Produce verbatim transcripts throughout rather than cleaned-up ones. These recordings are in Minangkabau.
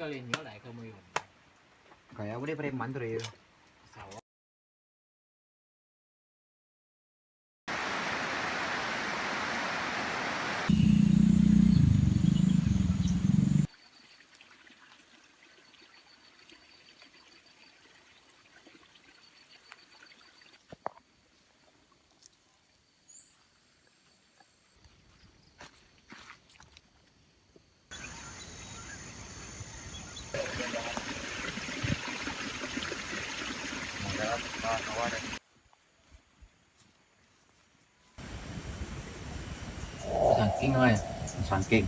Kalinyo lah kamu yo. Kayak udah preman tu yo. Sangking lah ya. Sangking.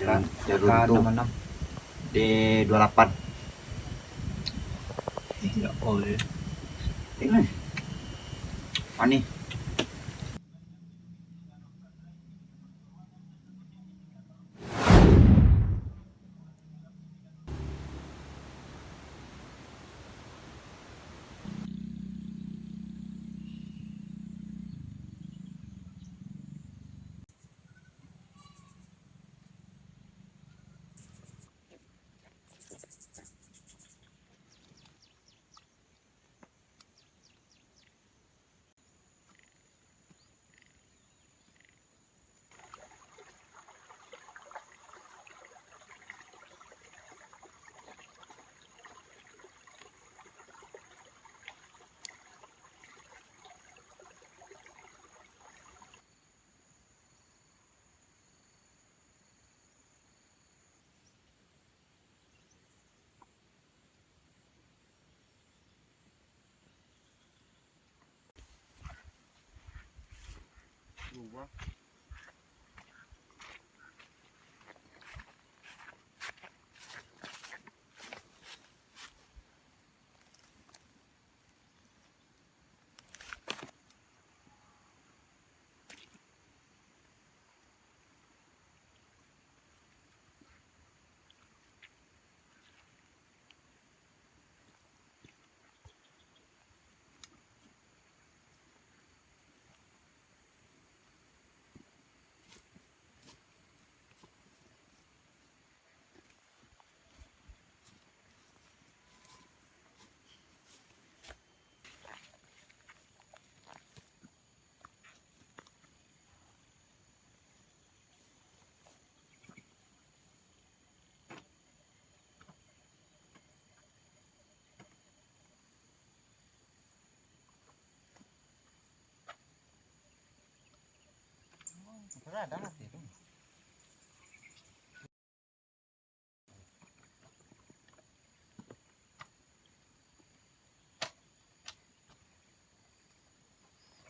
Jalan jalur K tu. Enam enam. D dua lapan. Eh, ya Allah. Ini. Manih.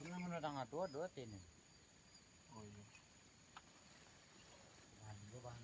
Ini mun urang ado, ado tini. Oh, iya. Nah, dulu bang.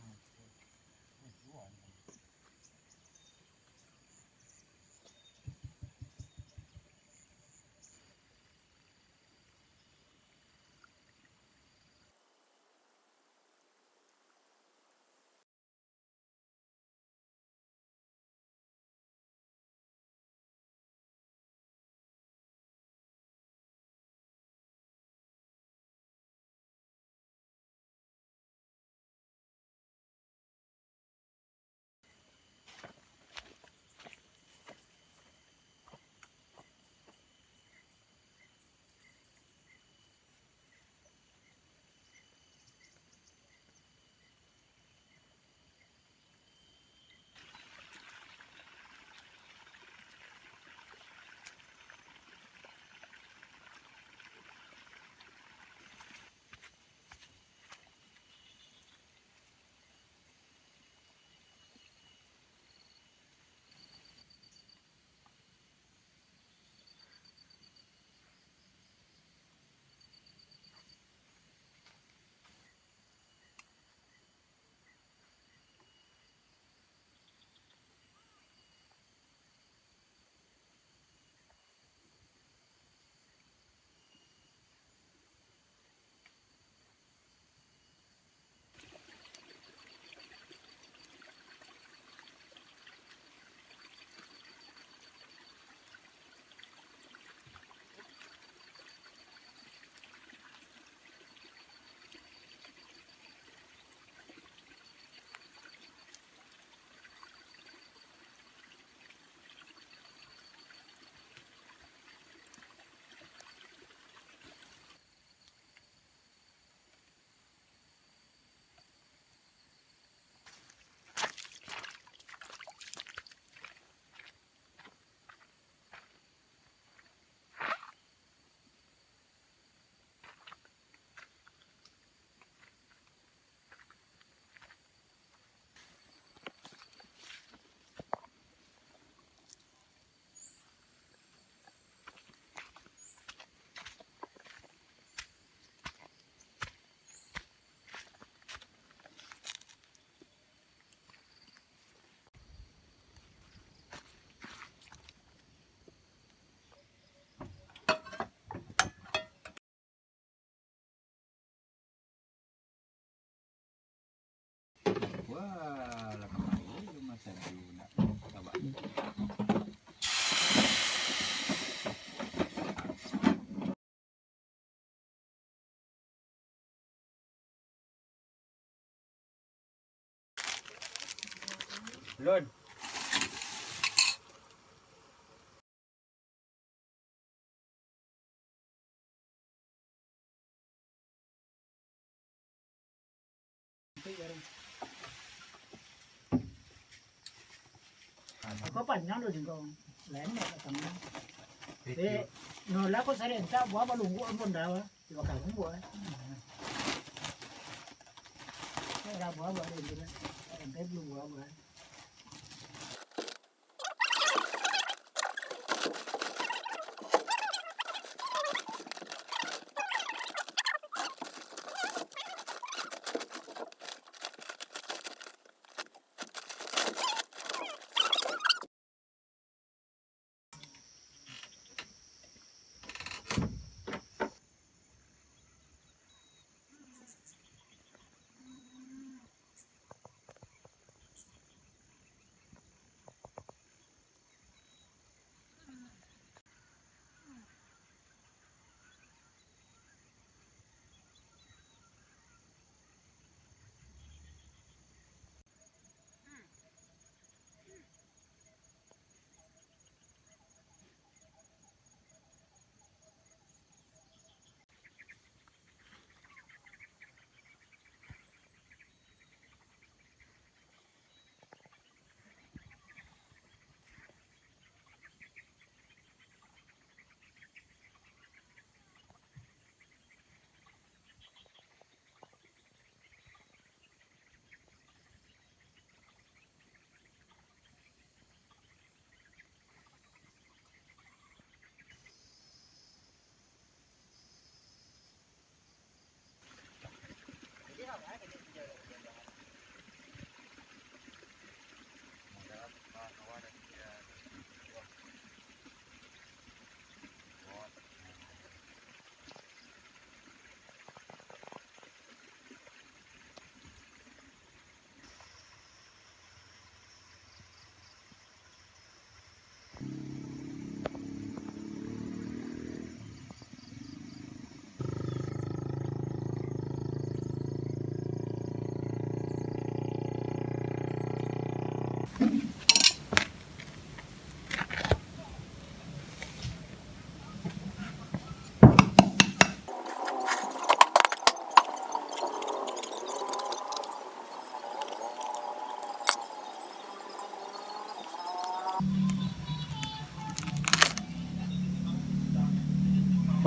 Wah, lah kamari rumah sajo nak tabak. Lun. Kau panjang tu jingkau. Lain ndak datang. Eh, nolah kau sarentak buah balungguak pun dah. Dua kali buah. Ada buah-buah ada juga. Ada belum buah-buah.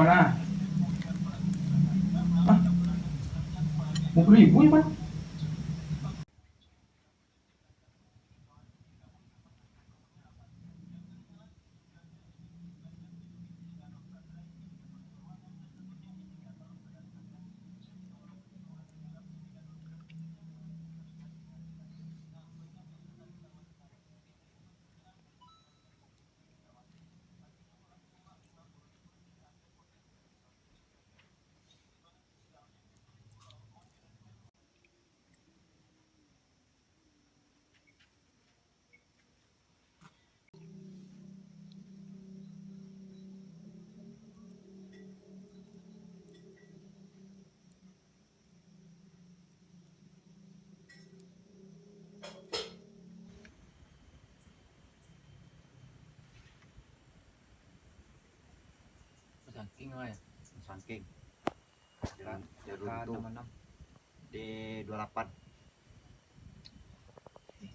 Pala. Ah. Dua puluh ribu ya, Pak? Sangking, oi. Sangking. Jalan, jalan tu. Di dua lapan.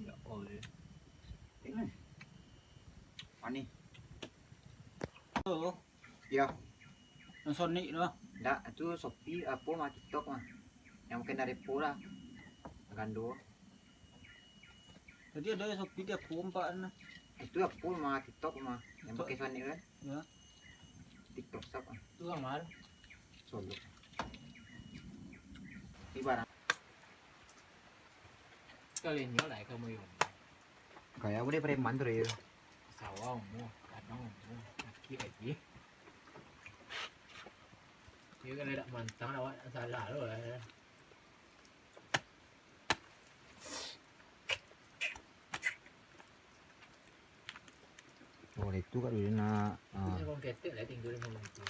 Ya Allah. Ini. Manih. Tuh. Ya. Yang Sony tu. Ndak, itu Shopee, apo mah TikTok mah. Yang bukan dari Apple lah. Gando. Jadi ada Shopee di Apple empat nah. Itu Apple mah TikTok mah. Yang TikTok. Pakai Sony kan? Ya. TikTok siapa? Itu Amal. Solo. Ibarat. Sekalian nyo lah kamu yo. Kayak aku deh preman tuh ya. Sawah mu, kadang mu, sakit lagi. Dia kan dak mantang awak salah lo lah. Kalau itu kat dulu nak, ah. Punya orang ketek lah tinggal di rumah tu.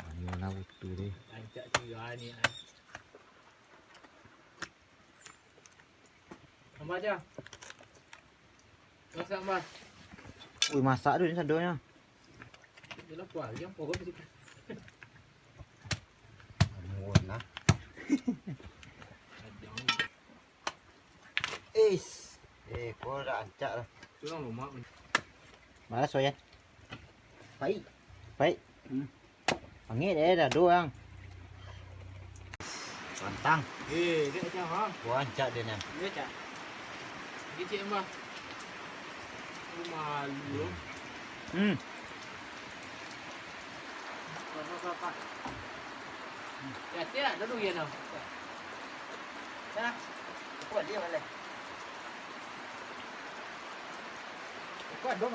Ayo lah butuh deh. Rancak tinggal ni, ah. Tambah aja. Masak, Mbah. Ui, masak dulu ni sadonyo. Dia lapar, dia lapar kot di situ. Ampun lah. Is. Eh, kau dah rancak lah. Tulang lemak. Malas, Wayan. Paik. Paik. Hmm. Pangit eh, dado ang. Pantang. Eh, dia macam ha? Rancak dia ni. Dia cak. Kecil, Mbah. Malu. Hmm. Ya, tiap dulu ya, nah. Nah, kuat dia balik. Kuat dong.